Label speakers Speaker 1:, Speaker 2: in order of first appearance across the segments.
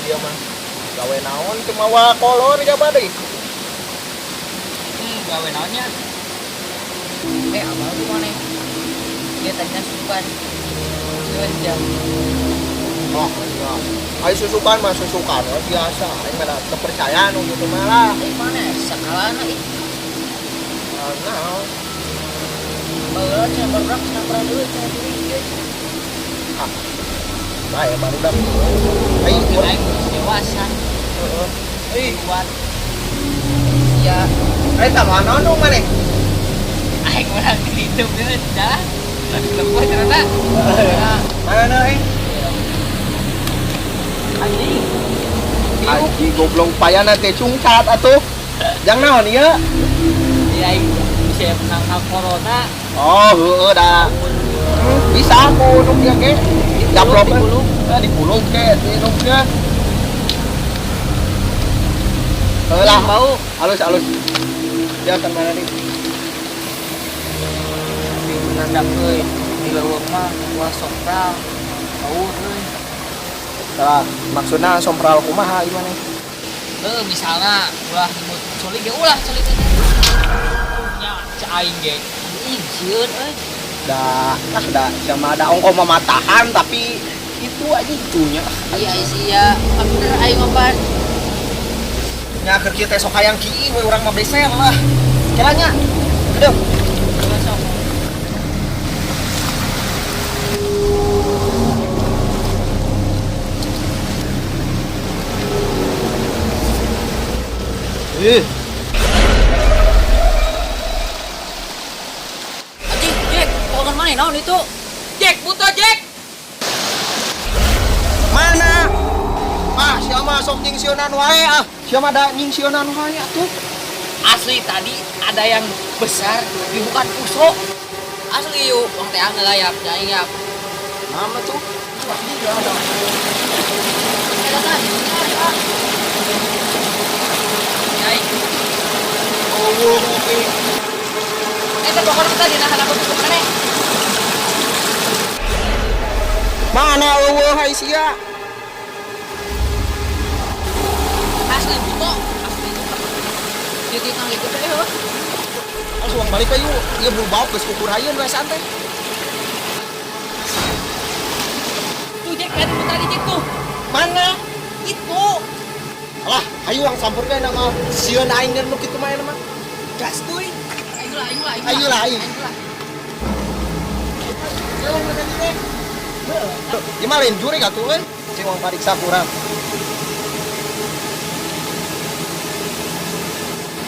Speaker 1: Di dia mah. Gawe naon teu mawa kolor jaba deui.
Speaker 2: Gawe naonnya? Abang tuh mana? Dia tanya susukan. Cuman jam.
Speaker 1: Oh, iya. Ayo susukan mah susukan we biasa. Aing mah kepercayaan nu kitu mah lah.
Speaker 2: Mana? Sakalana ih.
Speaker 1: Nah,
Speaker 2: Baheula cenah barudak cenah pernah dulu cenah diri ieu.
Speaker 1: Ah. Bae barudak. Aing
Speaker 2: Aing geus dewasa.
Speaker 1: Heeh.
Speaker 2: Euy, kuat. Ya,
Speaker 1: Eta mah naon dong maneh?
Speaker 2: Aing urang di ditu geus dah. Lagi ternyata.
Speaker 1: Mana euy?
Speaker 2: Anjing.
Speaker 1: Anjing goblok payana teh cungcat atuh. Jang naon ieu?
Speaker 2: Iya, aing bisa menangkal corona.
Speaker 1: Oh, heeh dah. Bisa aku nu kieu ge. Gaplok
Speaker 2: Dipulung.
Speaker 1: Nah, dipulung ke, diinumkeun. Heuh lah,
Speaker 2: Bau.
Speaker 1: Halus halus. Ya kan mana nih?
Speaker 2: Tapi menandak euy. Di leuweung mah ulah sompral. Bau euy.
Speaker 1: Salah, maksudna sompral kumaha ieu maneh?
Speaker 2: Heuh, misalna ulah nyebut coli ge ulah coli teh. Nya cek aing ge. Ih, sieun euy.
Speaker 1: Da, ah da sama ada ongko mamatahan tapi itu aja itunya.
Speaker 2: Iya sia, bener aing ngopan.
Speaker 1: Nya keur kieu teh sok hayang kieu we urang mah besel lah. Kiranya. Aduh.
Speaker 2: Sok.
Speaker 1: Ih,
Speaker 2: Anjing, Jack, pohon mana naon itu? Jack, buta Jack.
Speaker 1: Mana? Ah, siapa sok nyingsieunan wae ah. Siapa da nyingsieunan wae atuh.
Speaker 2: Asli tadi ada yang besar di bukan puso. Asli yuk, wong teh ngelayap, jaing yap.
Speaker 1: Mana tuh?
Speaker 2: Eta tah, jaing.
Speaker 1: Oh, oke.
Speaker 2: Eta pokoknya tadi nahan aku tutup mana?
Speaker 1: Mana eueuh hai sia?
Speaker 2: Asli buto, asli buto. Titik nang itu teh heuh.
Speaker 1: Langsung balik ayo. Ieu buru bauk geus kukurayeun we santai.
Speaker 2: Tuh Jack, kan tadi Jack tuh.
Speaker 1: Mana?
Speaker 2: Itu.
Speaker 1: Alah, ayo ang sampurkeun nama sieun aing nu kitu mah mah. Gas kuy.
Speaker 2: Ayo lah, ayo lah,
Speaker 1: Ayo lah, ayo.
Speaker 2: lah.
Speaker 1: Ieu mah lain jurig atuh euy. Cing wang pariksa kurang.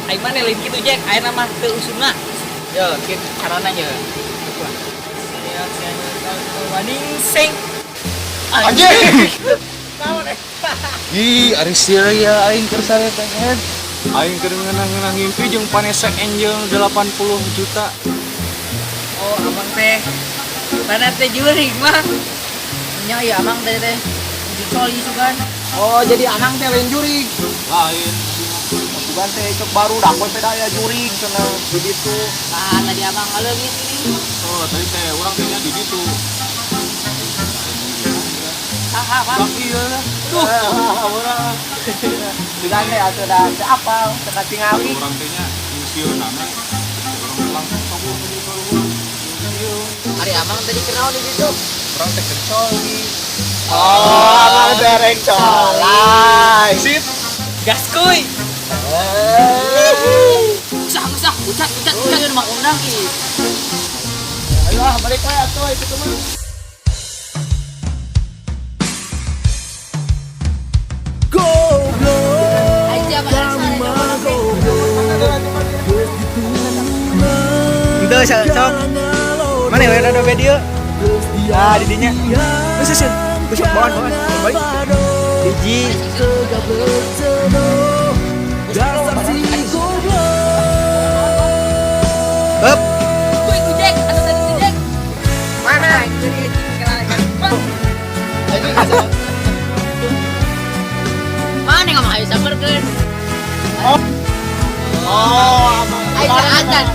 Speaker 2: Aing mah lain kitu Jack, aing mah teu usumna. Yo, kieu carana ye. Waning sing.
Speaker 1: Anjing.
Speaker 3: Ih, ari sia ya aing keur sare teh. Aing keur ngeunah-ngeunah ngimpi jeung Vanessa Angel 80 juta.
Speaker 2: Oh, abang teh. Mana teh jurig mah. Nya ya abang teh teh. Dicoli sugan.
Speaker 1: Oh, jadi anang teh lain jurig.
Speaker 3: Lain.
Speaker 1: Sugan teh cek baru dah kowe teh aya jurig cenah di ditu.
Speaker 2: Ah, tadi abang ngaleungit ini.
Speaker 3: Oh, tadi teh urang teh nya di ditu.
Speaker 2: Saha, Pak?
Speaker 3: Bang iya lah.
Speaker 2: Duh.
Speaker 1: Urang. Sugan teh atuh da teu apal, teu katingali.
Speaker 3: Urang teh nya nyingsieunan. Urang langsung kabur ka ditu luhur. Ieu.
Speaker 2: Ari abang tadi kenaon di ditu?
Speaker 3: Urang teh keur coli.
Speaker 1: Oh, abang teh rek colai.
Speaker 3: Sip.
Speaker 2: Gas kuy. Usah, usah, ucat, ucat, ucat. Iya, mah undang ih.
Speaker 1: Ayo ah, balik we atuh itu mah.
Speaker 2: Aja Pak
Speaker 4: Ente sok. Mana ya ada video? Ah, di dinya. Terus terus. Terus bawaan bawaan. Balik. Hiji. Up.
Speaker 2: Tuh itu Jack, ada tadi si Jack.
Speaker 1: Mana?
Speaker 2: Mana ngomong ayo samperkeun.
Speaker 1: Oh, abang.
Speaker 2: Ayo acan.